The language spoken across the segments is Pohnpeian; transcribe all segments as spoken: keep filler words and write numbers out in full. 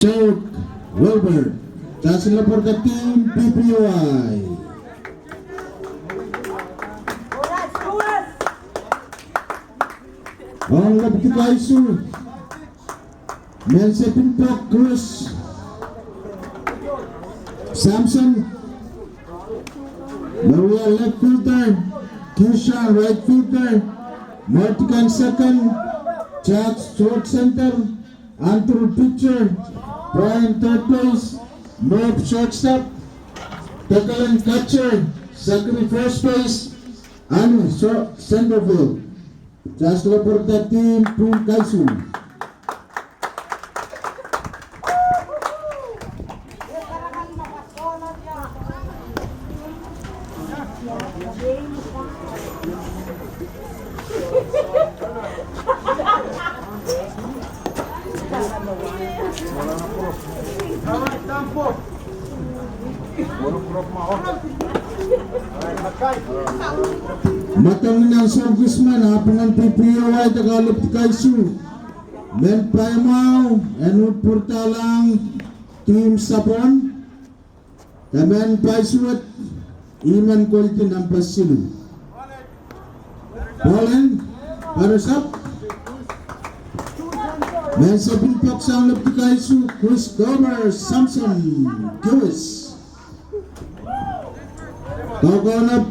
Chuck Wilbur, Chancellor for the team, P P O I. Ong lepdi kaisihn, Mensepin Pok Chris Samson, Maria left fielder, Kisha right fielder, Martikan second, Jack short center, Andrew pitcher, Brian third base, Merv shortstop, Tekelen catcher, Zachary first base, Anu short center field. Chancellor for the team, Pung Kaisu. Madaman nan soukismen, ahpw nan P P O I de kalepdi kaisihn. Mehn pai mwahu en uhd pwuradalahng team sapwon. Mehn pai suwed, ih mehn koledi namba siluh. Ball en, batter is up. Mensepin Pok sang lepdi kaisihn, Chris Gomer Samson, Kiwis. Kaukaunop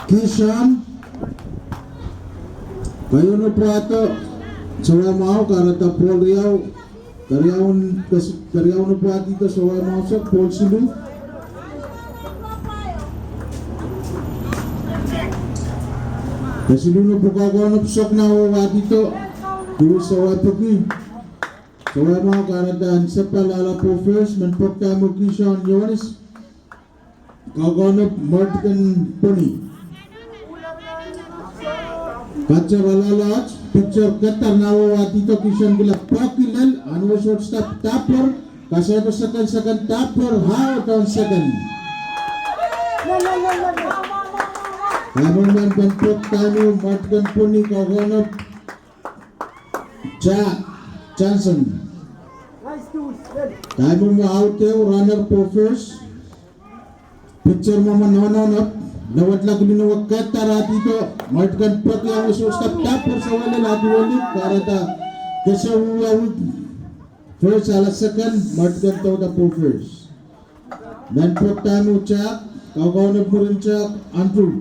Kishan. Keieu nopwahdo, sawai mwahu, kahrehda ball riau. Keriau, kes-, keriau nopwahdo, sawai mwahu sek, ball siluh. Kesiluh nopwahdo, kaukaunop sek, nah wahdo, Kiwis sawai pwuki. Sawai mwahu, kahrehda ansepal alala po first, mehn pwok dahme Kishan Ioanis. Kaukaunop Martikan Poni. Catcher alala, pitcher ketar, nah wahdo, Kishan kila pwuki lel, Anu shortstop tapper, kasehdo second, second tapper, out on second. Dahme mehn pwok dahme Martikan Poni, kaukaunop Jack Johnson. Dahme mwo out ehu, runner po first. Pitcher mwo mwo nohnohnop, lewet lak lino wet ketar, ahpw ito, Martikan pwuki, Anu shortstop tapper, sawai lel, ahpw weli, kahrehda kesehwei first, ala second, Martikan towehda po first. Mehn pwok dahme Jack, kaukaunop mwurin Jack, Andrew.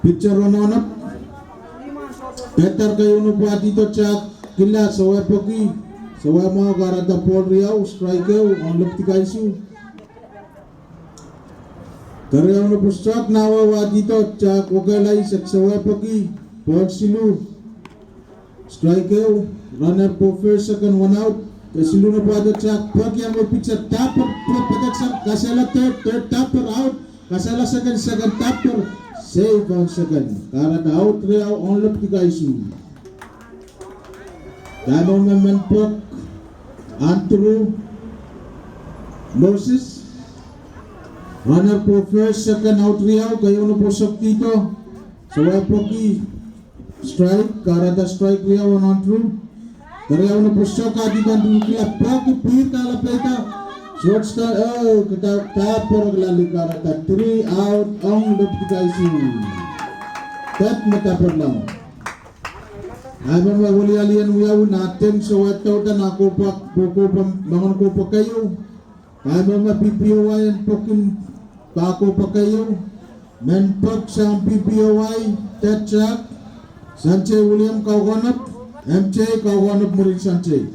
Pitcher nohnohnop. Ketar, keieu nopwahdo Jack, kila, sawai pwuki, sawai mwahu, kahrehda ball riau, strike ehu, ong lepdi kaisihn. Keriau nopwahdo, nah wahdo, Jack, okei, laisek, sawai pwuki, ball siluh. Strike ehu, runner po first, second, one out. Kesiluh nopwahdo Jack, pwuki, ahmw pitcher tapper, pwuki, pitcher sang, kasehla third, third tapper out, kasehla second, second tapper, safe on second. Kahrehda out riau ong lepdi kaisihn. Dahme mehn pwok Andrew Moses. Runner po first, second, out riau, keieu nopwahdo sek, ito, sawai pwuki, strike, kahrehda strike riau ong Andrew. Keriau nopwahdo sek, ito, Andrew kila pwuki, pwir, kalapw leida. Shortstop, oh, kitail tapper, kila lih, kahrehda three out ong lepdi kaisihn. Tet me tapper lao. Ahpw me welialien wiawi, nah teng sawai towehda, nah kohpwa, kohpwa, moangen kohpwa keieu. Dahme me P P O I en pwokin pahn kohpwa keieu. Mehn pwok sang P P O I, Ted Jack, Sanjay William kaukaunop, M J kaukaunop mwurin Sanjay.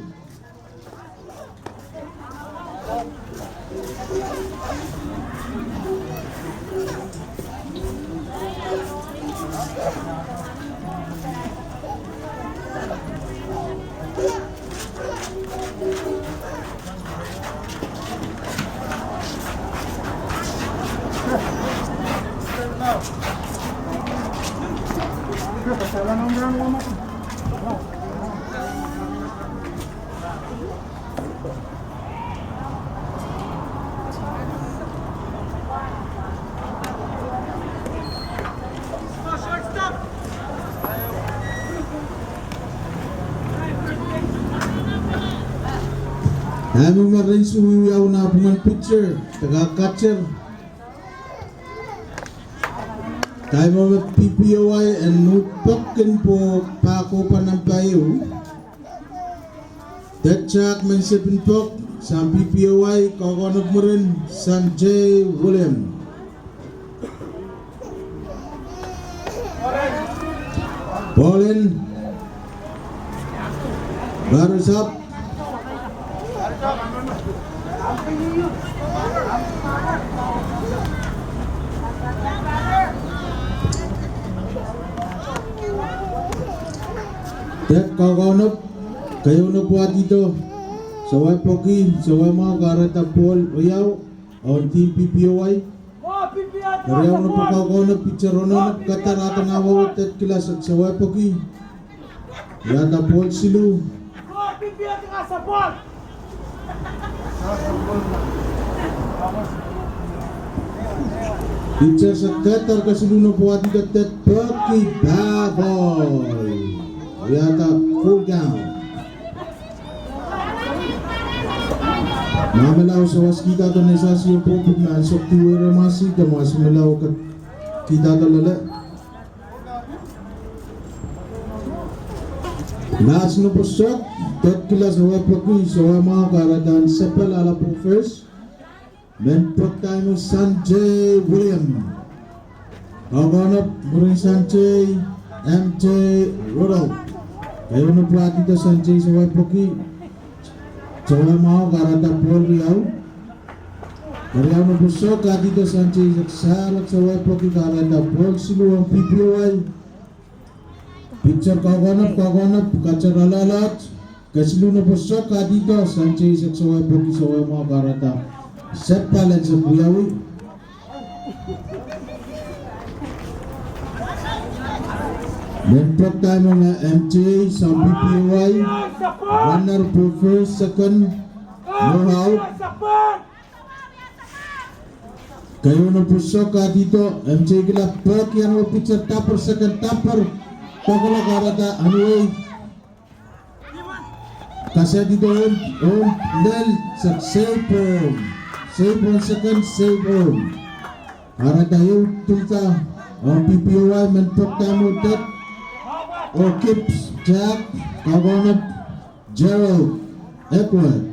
Dahme me reinsu wiwiawi nan pwungen pitcher, de kak kater. Dahme me P P O I en uhd pokkin pwo pahkohpa namba ehu. Detak men sepin pok, sang P P O I, kokoanop mwurin, Sanjay William. Ball in. Batter is up. Detak kokoanop, keieun oh pwuhdi do, sewai pwuki, sewai mwahu kahrehda ball riau, ong team P P O I. Keriau nopwuko kokoanop, pitcher ononop, kadarada nan wawa, detak kilas sewai pwuki. Wiahda ball siluh. Pitcher sehse detak kesiluh nopwuko pwuhdi do, detak pwuki, bad ball. Wiahda full count. Mamela sawas kihda doh nan sehse ong pwopwid nan sokdi were masi, de masi mela kihda doh lele. Last nopwuko sok, detak kilas sewai pwuki, sewai mwahu kahrehda en sepel alap first. Men pwuhdi dahme Sanjay William. Kokoanop mwurin Sanjay, M J Rudolph. Keieun oh pwuhdi do Sanjay sewai pwuki. Sewai mwahu kahrehda ball riau. Keriau nopwuko sok, kihdi do Sanjay sehse sarat sewai pwuki kahrehda ball siluh ong P P O I. Pitcher kokoanop, kokoanop, kater loaloalot. Kesiluh nopwuko sok, kihdi do Sanjay sehse sewai pwuki, sewai mwahu kahrehda sepel en sehse wiawi. Men pwuhdi dahme M J sang P P O I. Runner pwe first, second, no out. Keieun oh pwe sok, kihdi do, M J kila pwuhki, ahn oh pitcher dahpwer, second dahpwer, pwukoa kahrehda anuwei. Kasehdi do, oh, oh, lel, save home. Save home, second, save home. Kahrehda ehu tilda, oh, P P O I, men pwuhdi dahme detak, oh, Gibbs, Jack, kokoanop, Gerald Edward.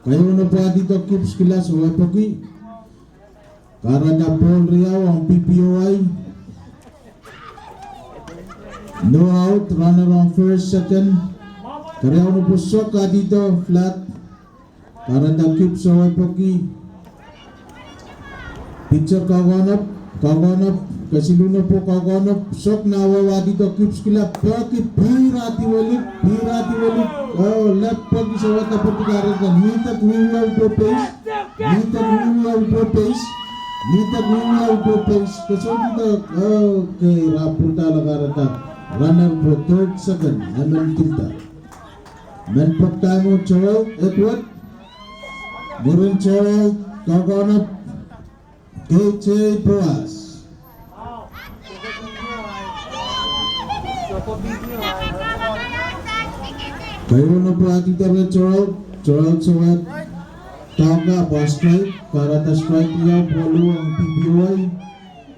Keieun oh pwuhdi do Gibbs kila sewai pwuki. Kahrehda ball riau ong P P O I. No out, runner on first, second. Keriau nopwuko sok, kihdi do flat. Kahrehda Gibbs sewai pwuki. Pitcher kokoanop, kokoanop, kesiluh nopwuko kokoanop, sok nan wawa, kihdi do Gibbs kila pwuki, pihrehdi welip, pihrehdi welip, oh, lap pwuki sewai dahpwer, kahrehda ni detak wiwiawi pwe base, ni detak wiwiawi pwe base, ni detak wiwiawi pwe base, kesohdi do, okay, rapwurda kahrehda, runner pwe third, second, emen tilda. Men pwuhdi dahme Joel Edward, mwurin Joel, kokoanop, K J Boas. Keieun oh pwuhdi do Joel, Joel sewai dahka pwe strike, kahrehda strike riau, ball ehu ong P P O I.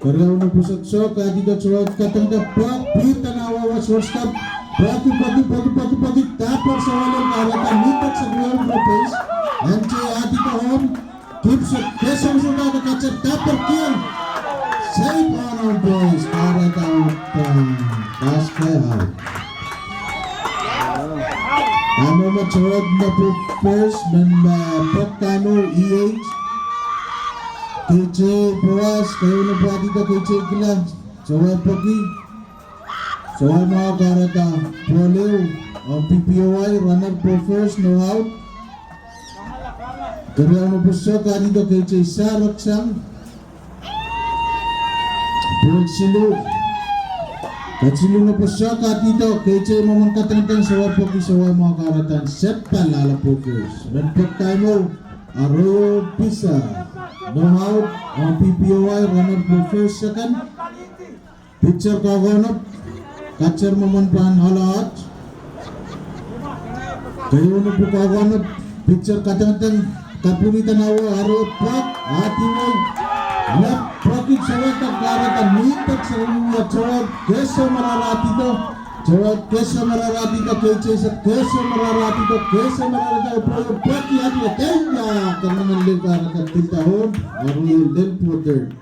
Keriau nopwuko sok, kihdi do Joel, kadangada pwuhk, pihrehda nan wawa shortstop, pwuki, pwuki, pwuki, pwuki, pwuki, dahpwer sewai lel, kahrehda ni detak sehse wiawi pwe base, M J ahdi do home, Gibbs kesong song da kater dahpwer kiong. Save on base, kahrehda out, uh, basket out. Dahme me Joel nopwuko first, men, uh, pwuhdi dahme E H. K J Boas, keieun oh pwuhdi do K J kila, sewai pwuki. Sewai mwahu kahrehda ball ehu ong P P O I, runner pwe first, no out. Keriau nopwuko sok, kihdi do K J sarat sang. Ball siluh. Kesiluh nopwuko sok, kihdi do K J mwomwen kadangadan, sewai pwuki, sewai mwahu kahrehda en sepel alap first. Men pwuhdi dahme Arroyo Pisa. No out, ong P P O I, runner pwe first, second. Pitcher kokoanop, kater mwomwen pahn alot. Keieun oh pwukoa kokoanop, Pitcher katengteng kapwurida nahwo, aroh pwak, ahdi wei. Left pwak, it sawehda kahrehda mihpek seri wia towe, kese mararahdihdo. Towe kese mararahdihdo, kei chase kese mararahdihdo, kese mararahdihdo, pwak, pwak, ahdi wei, tenda, kanaman lel kahrehda tilda home, aroh lel pwoter.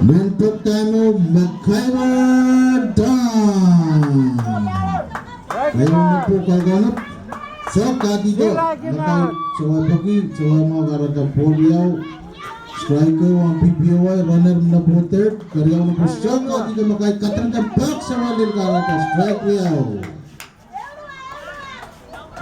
Men pwek time o, McIver down. Kaiunopo kakaunop. Sok ahdido. Makai, sawai pwaki, sawai mwahu kahrehda ball riau. Strike ehu ong P P O I, runner mih nan pwoter. Keriau nopo sok ahdido, makai katengteng pwak, sawai lel kahrehda strike riau.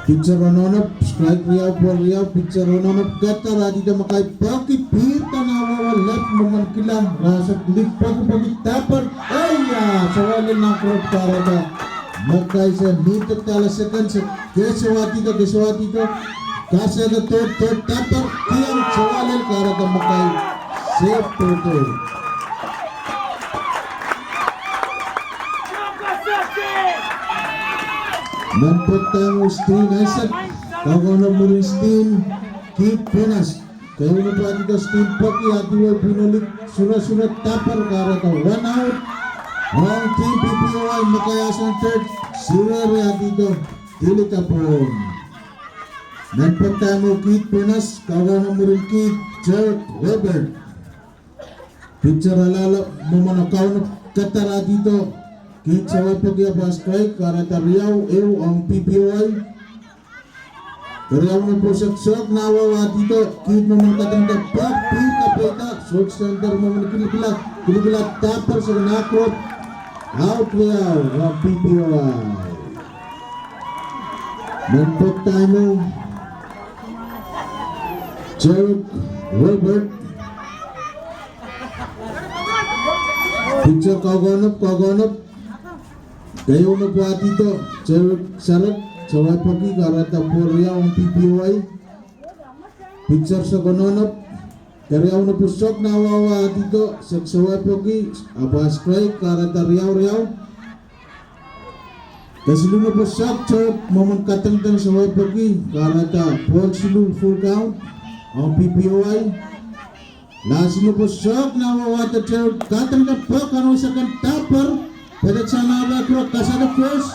Pitcher ononop, strike riau, ball riau, pitcher ononop, kadahr ahdido, makai pwaki, pihrda nan wawa left, mwomwen kila, rasek lik pwaki pwaki, dapper, eia, sawai lel nan krop kahrehda. Makai se mihpek dahla second, se kese ahdido, kese ahdido, kasehda third, third, dapper, kilang, sawai lel kahrehda, makai safe, third, third. Men pwek time o, Steen Isaac, kakaunop mwurin Steen, kihd bonus. Keieu nopo ahdido, Steen pwaki, ahdi wei, pwihn oh lik, sure sure, dapper, kahrehda one out. Ong team P P O I, makai ahsan third, sure re ahdido, tilda pohn. Men pwek time o, kihd bonus, kakaunop mwurin kihd, Jerk Weber. Pitcher alala, mwomwen kakaunop, kadahr ahdido, kihd sawai pwaki, apa strike, kahrehda riau ehu ong P P O I. Keriau nopo sok sok nan wawa ahdido, kihd mwomwen katengteng pwak, pihr kapweida, short center mwomwen kilikila, kilikila dapper, sehki nan krop, out riau ong P P O I. Men pwek time o, Jerk Wilbert. Pitcher kakaunop, kakaunop. Keieu nopo ahdido, Jerk Sarek, sawai pwaki, kahrehda ball riau ong P P O I. Pitcher sohte ononop, keriau nopo sok nan wawa ahdido, sehki sawai pwaki, apa strike, kahrehda riau riau. Kesiluh nopo sok, Jerk, mwomwen katengteng, sawai pwaki, kahrehda ball siluh, full count ong P P O I. Lasi nopo sok nan wawa ahdido, Jerk, katengteng pwak, kanowe second, dapper, pede sana rekro, kasada first,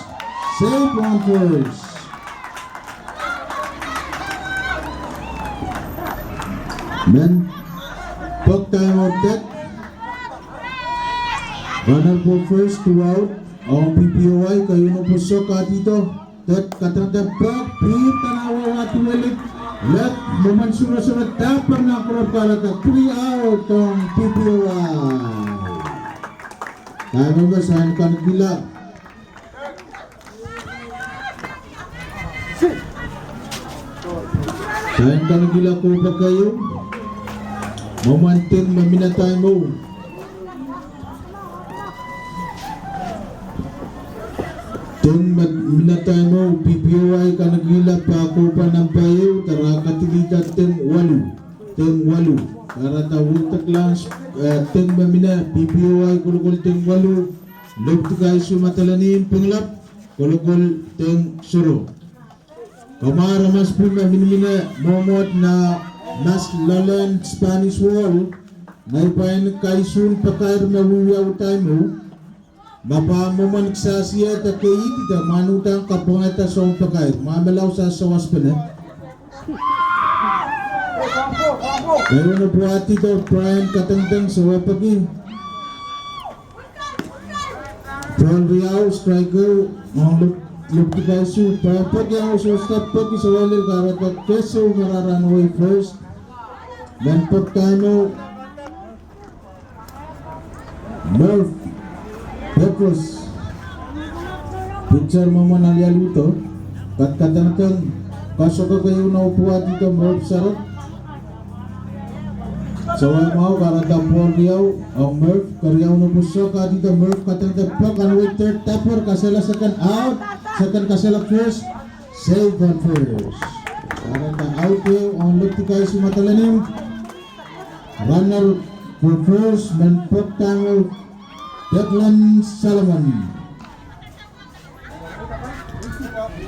safe on first. Men pwek time o, dek. Runner for first, two out. Ong P P O I, keieu nopo sok ahdido, dek, katengteng pwak, pihrda nan wawa, ahdi wei lik, left, mwomwen sure sure, dapper nan krop, kahrehda three out ong P P O I. Time o, sain kanekila. Sain kanekila kohpah keieu. Mwomwen ding me mih nan time o. Ding me mih nan time o, P P O I kanekila pahn kohpah namba ehu, de re kadilihda ding waluh. Ding waluh. Kahrehda Wilter Clans, eh, ding me mih nan P P O I kolokol ding waluh. Lopwutukaisuh Madolenihmw Pingelap kolokol ding souro. Kamwahu aramas pwung me minimine mwomwohd nan mas loalen Spanish Wall, ngehi pahn kaisihn pakair me wiwiawi time o. Ma pahn mwomwen kisasiehda keidi de mwahnudahn kapwungehda soun pakair, ma me lao sasawasepene. Keieu nopo ahdido, Brian Katengteng, sawai pwaki. Ball riau, strike ehu, ong Lop-, Lopwutukaisuh, pahn pwaki, ong shortstop pwaki, sawai lel kahrehda kese, marahn wei first. Men pwek time o, Merv Petros. Pitcher mwomwen alialudo. Kat-, katengteng, kasokok ehu nopo ahdido, Merv Sarek. Sawai mwahu, kahrehda ball riau, ong Merv, keriau nopo sok ahdido, Merv, katengteng pwak, kanowe third, dapper, kasehla second, out, second, kasehla first, safe on first. Kahrehda out ehu ong Lopwutukaisuh Madolenihmw. Runner First, men pwekdahn Declan Solomon.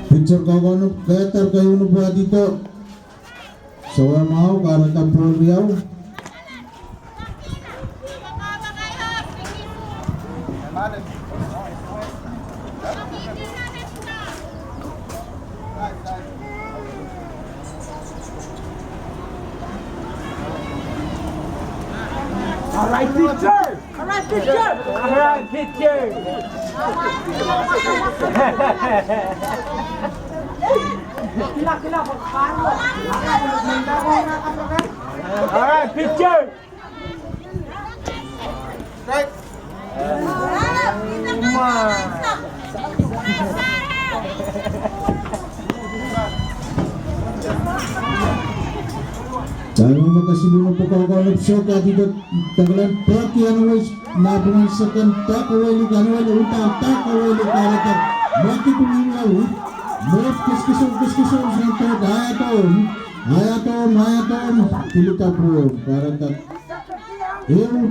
Pitcher kokohn, kehdar keieu nopo adihdo. Sowe mwahu, kahrehda ball riau. All right, pitcher. All right, pitcher. All right, pitcher. All right, pitcher. Strike. Taimw me kesiluh me pwukoa koahnop soh kahrehda Declan peki, anahne wei, napwungen second, dak wei lik, anahne wei, uhdahn dak wei lik, kahrehda Maki Tuwin wei. Move, kiskisong, kiskisong sang third, ayatohn, ayatohn, ayatohn, kilda pwon, kahrehda ehu,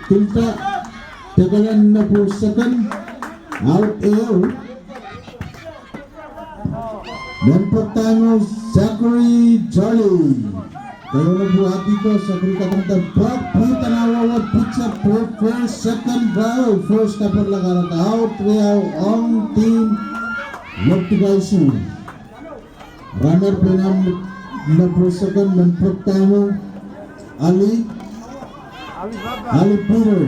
kilda, Declan nopwuo second, out ehu. Men pwekdahn Zachary Charlie. Keieu nopwuo adihdo, Zachary kadehde pwek, pwuhda nan wehwe, pitcher pwek, first, second, riau, first, kaperla, kahrehda out riau ong team Leptikaishu. Runner pwuhda nan nopwuo second, men pwekdahn Ali, Ali Peter.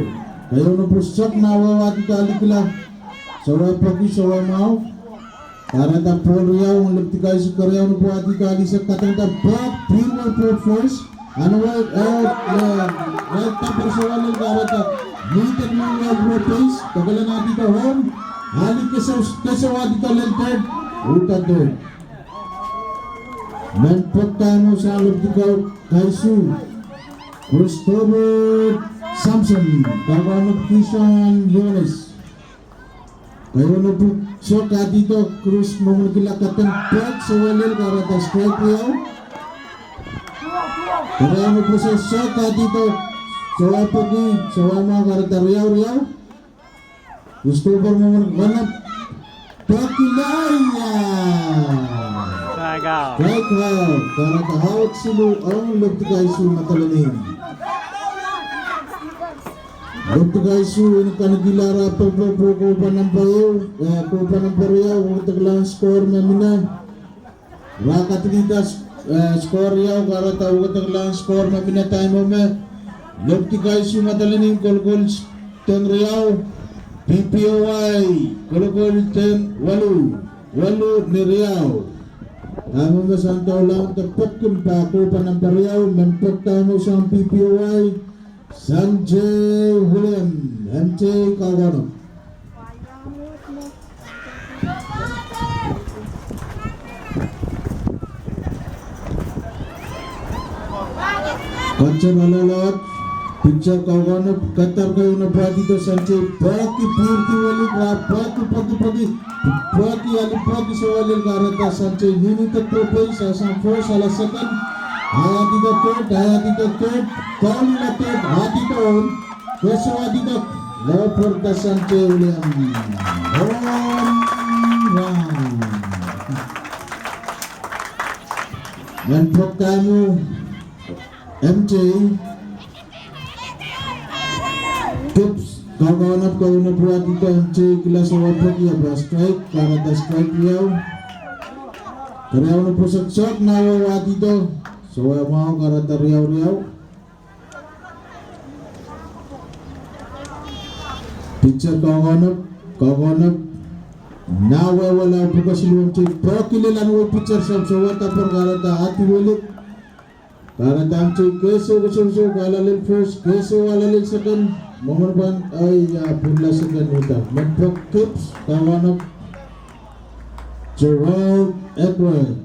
Keieu nopwuo second nan wehwe adihdo, Ali kila. Sowe peki, sowe mwahu. Kahrehda ball riau ong Leptikaishu. Keriau nopwuo adihdo, Ali sek kadehde pwek, pwuhda pwek first. Anahne wei, eh, eh, right, kaperla, sowe lel, kahrehda mihte nan wehwe base. Declan adihdo home. Ali kesou, kesou adihdo lel third. Uhdahn third. Men pwekdahn sang Leptikaishu, Christopher Samson, kokohn Kishon Yones. Keieu nopwuo soh kahrehda Chris Momon kila, kadehde pwek, sowe lel, kahrehda strike riau. Keriau nopwuo soh kahrehda, sowe peki, sowe mwahu, kahrehda riau riau. Christopher Momon, one up. Peki, lel, ia. Strike out. Strike out. Kahrehda out siluh ong Leptikaishu Madolenihmw. Leptikaishu en kanekilahr pwopwo kohpa namba ehu, eh, kohpa namba riau, wedeklahng score me mine. Ra kadikihda, eh, score riau, kahrehda wedeklahng score me mine, taimw me Leptikaishu Madolenihmw kolokol teng riau, P P O I kolokol teng waluh, waluh ni riau. Taimw me sang doulahng de pwekkin pah kohpa namba riau, men pwekdahn sang P P O I, Sanjay William, M J kokohn. Koasoia loaloalot, pitcher kokohn, kehdar keieu nopwuo adihdo Sanjay, peki, pwurdi welik, ra peki, peki, peki, peki, Ali peki, sowe lel, kahrehda Sanjay nihni dek pwe base, sang first, ale second, ahi adihdo third, ahi adihdo third, kaunila third, adihdo home. Kesou adihdo, lepwurda Sanjay William. Home run. Men pwekdahn M J Kipps, kokohn, keieu nopwuo adihdo, M J kila, sowe peki, ahpw strike, kahrehda strike riau. Keriau nopwuo sohte nan wehwe adihdo, sowe mwahu, kahrehda riau riau. Pitcher kokohn, kokohn nan wehwe, lao pwukoa siluh, M J peki lel, anahne wei pitcher sahpw sowe dapwar, kahrehda ahdi welik. Kahrehda M J kesou, kesou, kesou, kahlap lel first, kesou, kahlap lel second. Momon pahn, ai, ia, pwurla second, uhdahn. Men pwek Kipps, kokohn Gerald Edward.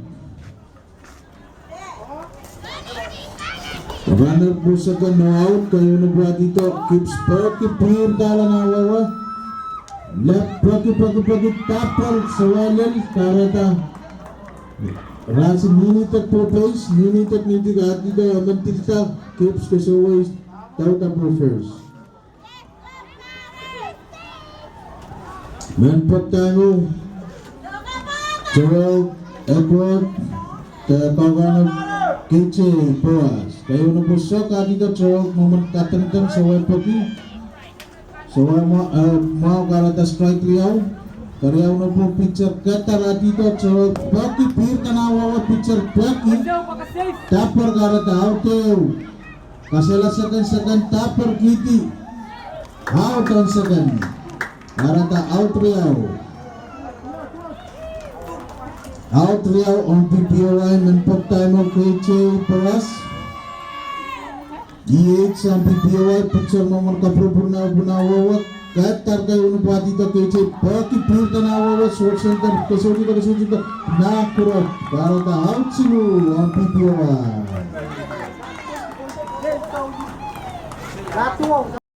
Runner pwuhda second, no out, keieu nopwuo adihdo, Kipps peki, pwurda nan wehwe. Lep peki, peki, peki, dapwar, sowe lel, kahrehda. Rasih nihni dek pwe base, nihni dek nihdi adihdo, emen tilda, Kipps kesewei, Dauda Buffers. Mehn poktaimo, Terrell Edward, de kaukaun K J Boas. Keieu nupwuo soh kahrehda Terrell mwomwen kadangadan sewese peki. Sewese mwahu, eh, mwahu kahrehda strike riau. Keriau nupwuo pitcher kahrehda Terrell peki, pihrda nan wawa pitcher peki. Dapper kahrehda out ehu. Kasehla seken seken dapper kihdi. Out on seken. Kahrehda out riau. Out riau on P P O I, mehn poktaimo K J Boas. E H on P P O I, pitcher mwomwen kapwurpwurna pwunawewek. Kahrehda keieu nupwuo ahdido K J peki, pihrda nan wawa, short center, kesohdi, kesohdi, nan kuro. Kahrehda out siluh on P P O I.